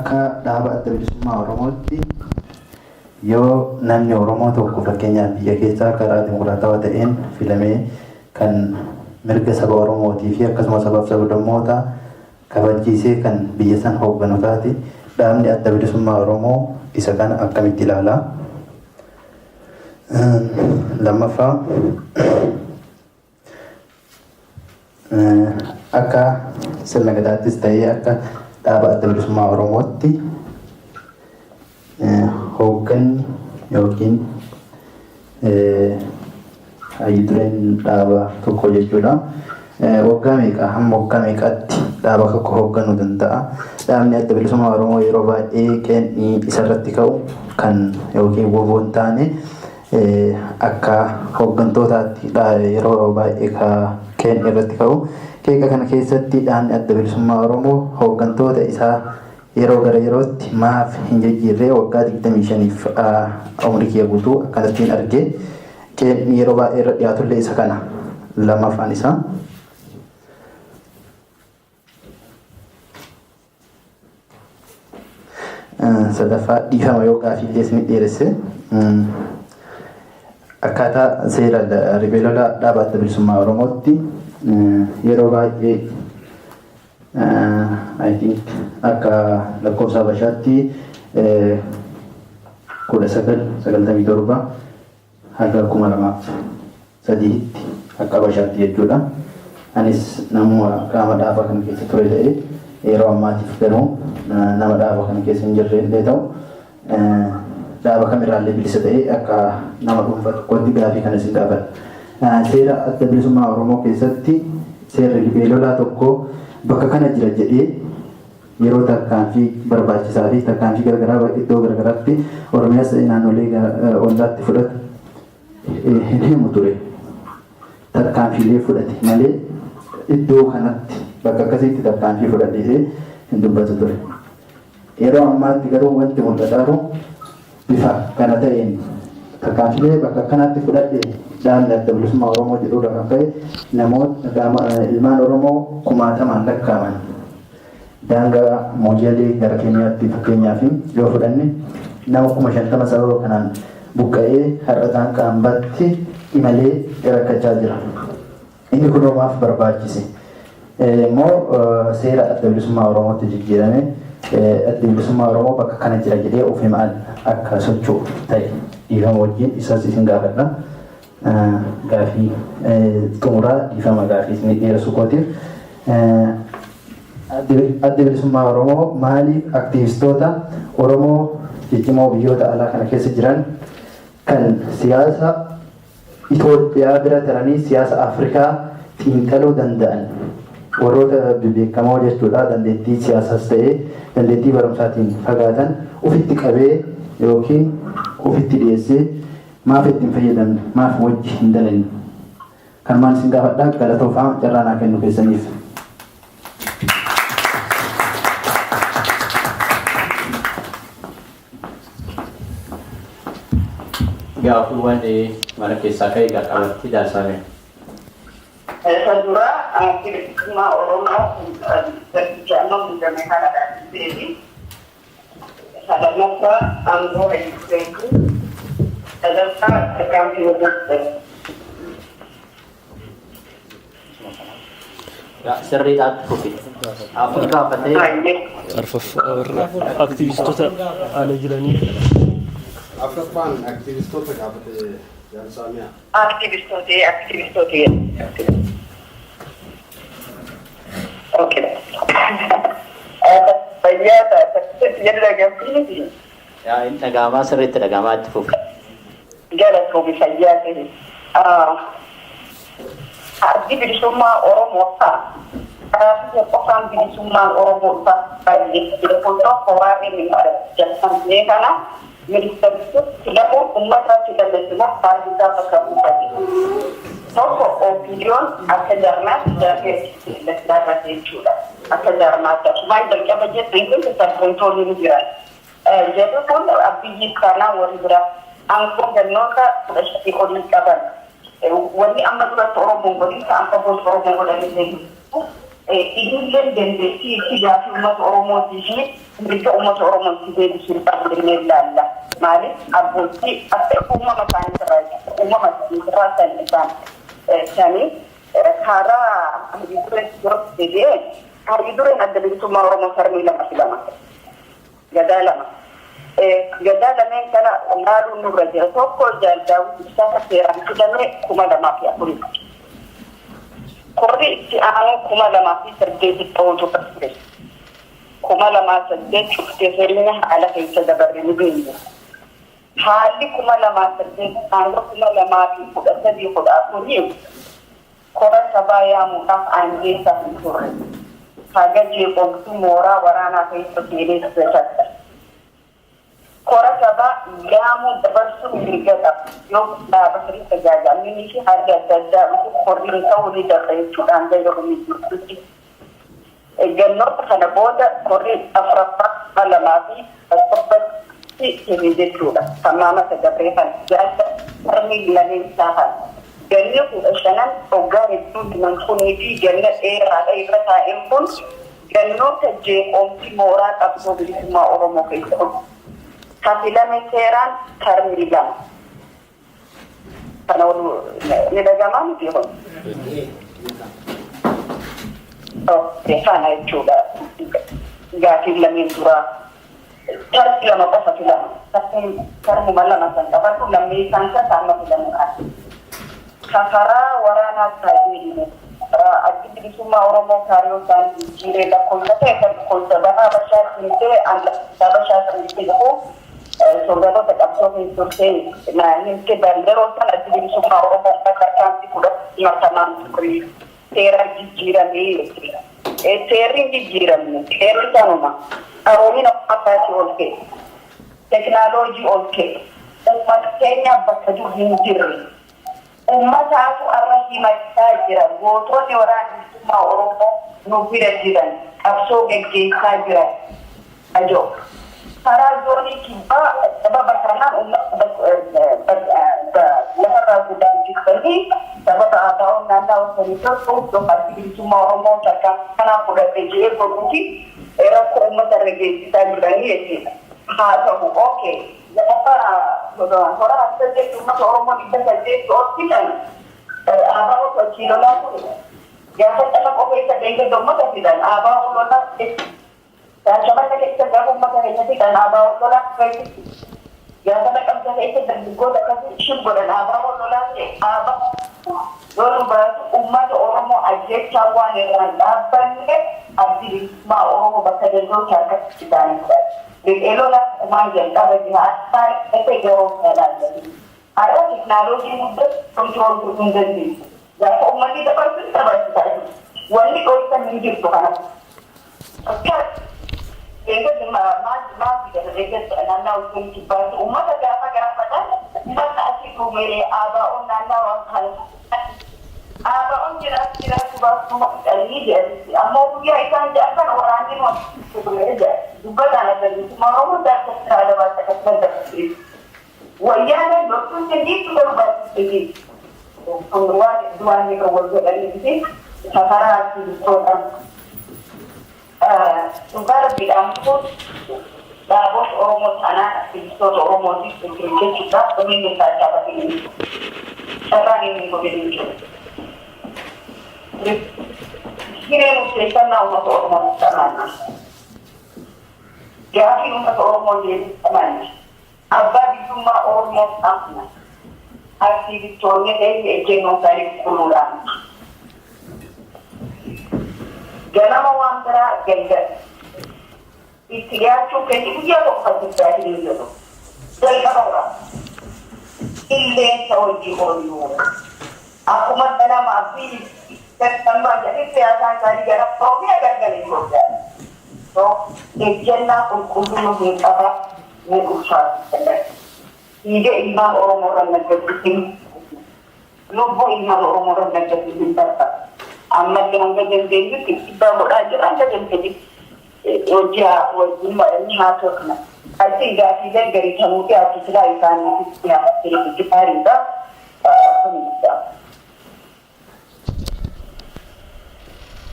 Akka dhaaba Adda Bilisummaa Oromootti yoo namni Oromoo tokko fakkeenyaaf biyya keessaa karaa dimokiraatawaa ta'een filamee kan mirga saba Oromootii fi akkasuma sabaaf sablammoota kabachiisee kan biyya san hoogganu taate, dhaabni Adda Bilisummaa Oromoo isa kana akkamitti ilaala? Lammaffaa, akka sirna Gadaattis ta'ee akka dhaaba Adda Bilisummaa Oromootti hoogganni yookiin hayyu dureen dhaaba tokko jechuudha. Waggaa meeqa hamma waggaa meeqaatti dhaaba tokko hoogganuu danda'a? Dhaabni Adda Bilisummaa Oromoo yeroo baay'ee qeenxii isarratti ka'u kan yookiin WBO hin taane akka hooggantootaatti yeroo baay'ee qeenxii irratti ka'u. Qeeqa kana keessatti dhaabni Adda Bilisummaa Oromoo hooggantoota isaa yeroo gara yerootti maaf hin jijjiirree? Waggaa 25f umurii kiyya guutuu akkanattiin argee, qeenxii yeroo baay'ee irra dhiyaatullee isa kana lammaffaan isaa. Sadaffaa, dhiifama yoo gaafii illee isin dheeresse, akkaataa seera riphee lolaa dhaaba Adda Bilisummaa Oromootti yeroo baay'ee, I think, akka lakkoofsa Habashaatti 1997 haga 2003tti akka Habashaatti jechuudha. Anis namuma qaama dhaaba kana keessa ture ta'ee, yeroo ammaatiif garuu nama dhaaba kana keessa hin jirre illee ta'u, dhaaba kamirraallee bilisa ta'ee akka nama dhuunfaa tokkotti gaafii kana isin gaafadha. Seera Adda Bilisummaa Oromoo keessatti seerri riphee lolaa tokko bakka kana jira jedhee yeroo tarkaanfii barbaachisaa fi tarkaanfii garagaraa iddoo garagaraatti Oromiyaas ta'ee naannolee ollaatti fudhatu hin himu ture. Tarkaanfiilee fudhate malee iddoo kanatti bakka akkasiitti tarkaanfii fudhadhee hin dubbatu ture. Yeroo ammaatti garuu wanti mul'ataa jiru bifa kana ta'een tarkaanfiilee bakka akkanaatti fudhadhe dhaabni Adda Bilisummaa Oromoo jedhurra kan ka'e namoota ilmaan Oromoo kumaatamaan lakkaa'aman daangaa Mooyyalee gara Keeniyaatti fakkeenyaaf yoo fudhanne nama 50,000 sababa kanaan buqqa'ee har'a daangaa hambaatti imalee rakkachaa jira. Inni kun maaf barbaachise? Immoo seera Adda Bilisummaa Oromootti jijjiirame, Adda Bilisummaa Oromoo bakka kana jira jedhee ofii maal akka socho'u ta'e, dhiifama wajjin isas isin gaafadha. Gaafii xumuraa, dhiifama gaafii isin dheeressu kootiif. Adda Bilisummaa Oromoo maaliif aktiivistoota Oromoo ciccimoo biyyoota alaa kana keessa jiran kan siyaasa Itoophiyaa bira taranii siyaasa Afrikaa xiinxaluu danda'an, warroota beekamoo jechuudha, dandeettii siyaasaas ta'ee dandeettii barumsaatiin fagaatan ofitti qabee yookiin ofitti dhiyeessee maaf itti hin fayyadamne, maaf wajji hin dalagne? Kan maal isin gaafadhaa, galatoofaa carraa naa kennu keessaniif. Gaaffiiwwan mana keessaa ka'e qaqqabatti taasifame. Isa dura bilisummaa Oromoo garbicha amma muudame kana dhaabbiseeti. Isa lammaffaa aangoo hayyuu, sadaffaa tarkaanfii hojjetu. Sirriidhaatti fufi. Afur gaafatee. Arfaffaa warra aktivistoota ala jiranii. Afraffaan aktivistoota gaafate, Jaalsaamiyaa. Aktivistooti, aktivistooti. Okay. Fayyaa ta'a. Jedhu dhaggeeffatu. Yaa hin dhaga'amaa, sirriitti dhaga'amaa, itti fufi. Galatoomi, fayyaa ta'e. Addi Bilisummaa Oromoo karaa qofaan bilisummaan Oromoo dhufa baay'ee kun tokko waa'ee ministeera kana, ministeerichi filamuun uummataa filametti moo paartii isaa bakka buufate? Tokko OPDOn akka jaarmaatti jaarmee dhaabate jechuudha. Akka jaarmaatti asumaan jalqaba jettan kun sabboontoonni ni jiran. Jedhu kun biyyi kanaa warri biraa aangoo gannoota 15 olii qaban. Wanni amma duratti Oromoon godhin ta'an fagoos Oromoo godhanillee jiru. Innillee dandeettii itti gaafii uummata Oromootii fi mirga uummata Oromootti deebisuu qabu jennee ilaalla. Maaliif abbootii akka uumama isaanii irraa uumama isaanii irraa san isaan sanii karaa hojii dureen duratti deebi'ee hojii dureen Adda Bilisummaa Oromoo sarmii lama filama. Gadaa lama. Gadaa lameen kana laaluun nurra jira. Tokko Jaal Daawud Ibsaa seeraan filame 2004. Korri itti aanu 2008 ta'utu ture. 2008 cuftee sirna haala keessa dabarre ni beekna. Haalli 2008 hanga 2013 14 kora sabaa yaamuudhaaf aangeessaa hin turre. Haga jeequmsi mooraa waraanaa keessa seenee ture takka. Kora sabaa yaamuu dabarsuun mirga qaba. Yoo dhaaba sirrii tajaajilamni fi haalli adda addaa dhufu korriin ta'uu ni darba jechuudhaan yeroo jirtutti. Gannoota kana booda korri afuraffaa 2007tti hime jechuudha. Hammaamata dabree kana jaarsa harmi lameen isaa kana. Ganni 15n hoggaa hedduu himan kunii fi ganna dheeraadha irra taa'een kun gannoota jeeqoomsi mooraa qabsoo bilisummaa Oromoo keessa dhufu. Ka filame seeraan termii lama. Kana wal ni dhagamaa miti kun? Kana jechuudha. Gaafiin lameen duraa. Termii lama qofa filama. Termuma lama san qabatu lammii isaan isa amma filamuudhaan. Karaa waraanaa taa'ee Addi Bilisummaa Oromoo kaayyoo isaan jijjiiree lakkoofsa ta'e kan lakkoofsa bahaa Habashaa himtee Habashaa kan jedhu soogaloota qabsoo turtee na himte yeroo san Addi Bilisummaa Oromoo tarkaanfii fudhatu martamaan ture seera jijjiiramee jechuudha. Seerri hin jijjiiramne, seerri sanuma qaroomina uummataatii ol ka'e, teknaaloojii ol ka'e, uummata keenya bakka dur hin jirre. Uummataatu arra himachaa jira. Gootonni Waraana Bilisummaa Oromoo nu bira jiran, qabsoo geggeessaa jiran. Ajoo. Karaa zoonii kibbaa sababa kanaan uummata lafarraa guddisanii sababa ABO'n naannawaa sanii tokko yookaan Bilisummaa Oromoo tarkaanfii kanaa fudhate jedhee godhuufi rakkoo uummata irra geessisaa jiranii jechuudha. Haa ta'u, okay. Lafa hora saddeet uummata Oromoo 800 ol fidan ABO sochii lolaa ture. Gaafa cala qofa deeggarsa uummata fidan ABO lolaa ture. Shaashamannee keessa gaafa uummata keessa fidan ABO lolaa ture. Gaafa Naqamsa keessa dargaggoota akkasii shib godhan ABO lolaa ture. ABO yoo baatu uummata Oromoo ajjechaa waan irraan dhaabbanne Addi Bilisummaa Oromoo bakka danda'u harkatti isaanii fudhate. Riphee lola kumaan jalqaba jihaadhaa yeroo kana. Har'a teknaaloojii guddaa control godhuu hin dandeessu. Gaafa uummanni dabarsu dabarsisaa jiru. Wanni dho'isan hin jirtu kana. Akka eegatti maal maal fidata eegatti naannawaa sun kibbaatti uummata gaafa gaafatan uummata asii dhumeree ABO'n naannawaa kana ABO'n jiraatu jiraatu baasuu dhanii jedhanitti ammoo guyyaa isaan jedhan kana waraanni nu dhumee jedha. Dubbataan Adda Bilisummaa Oromoo jaarsa alabaatti akkasumas dabarsee. Wayyaaneen loltuun dandeettu barbaachiste. Waan du'aan ni kan wal godhanii fi safaraa aktivistoota. Dhugaa rabbiidhaan kun dhaabota Oromoo ta'anaan aktivistoota Oromootiif jechuudhaaf dhumni isaa dhaabatee carraan inni godhe hin jiru. Hiree murteeffannaa uummata Oromoo amanna. Gaafii uummata Oromoo deebii amanna. Abbaa biyyummaa Oromoo amanna. Aktivistoonni keenya ejjennoo isaanii qulqulluudhaan. Ganama waan biraa galgala. Itti dhiyaachuu keenya guyyaa tokko guddaa hin jiru. Jalqabarra. Qilleensa hojii ooluu. Akkuma ganama fi dadhabmaa jedhee siyaasaan isaanii gara Oromiyaa gargara Itoophiyaa. So ejjennaa qulqulluu hin qaba ni ulfaatu. Dhiiga ilmaan Oromoo irra naggachiisin, lubbuu ilmaan Oromoo irra naggachiisin barbaada. Ammallee hanga dandeenyutti dhiibbaa godhaa jira, hanga dandeenyutti hojii wajjin inni haa tolna. Achi gaaffiileen garii tanuu dhiyaatu silaa isaaniitis dhiyaatee gaariidha.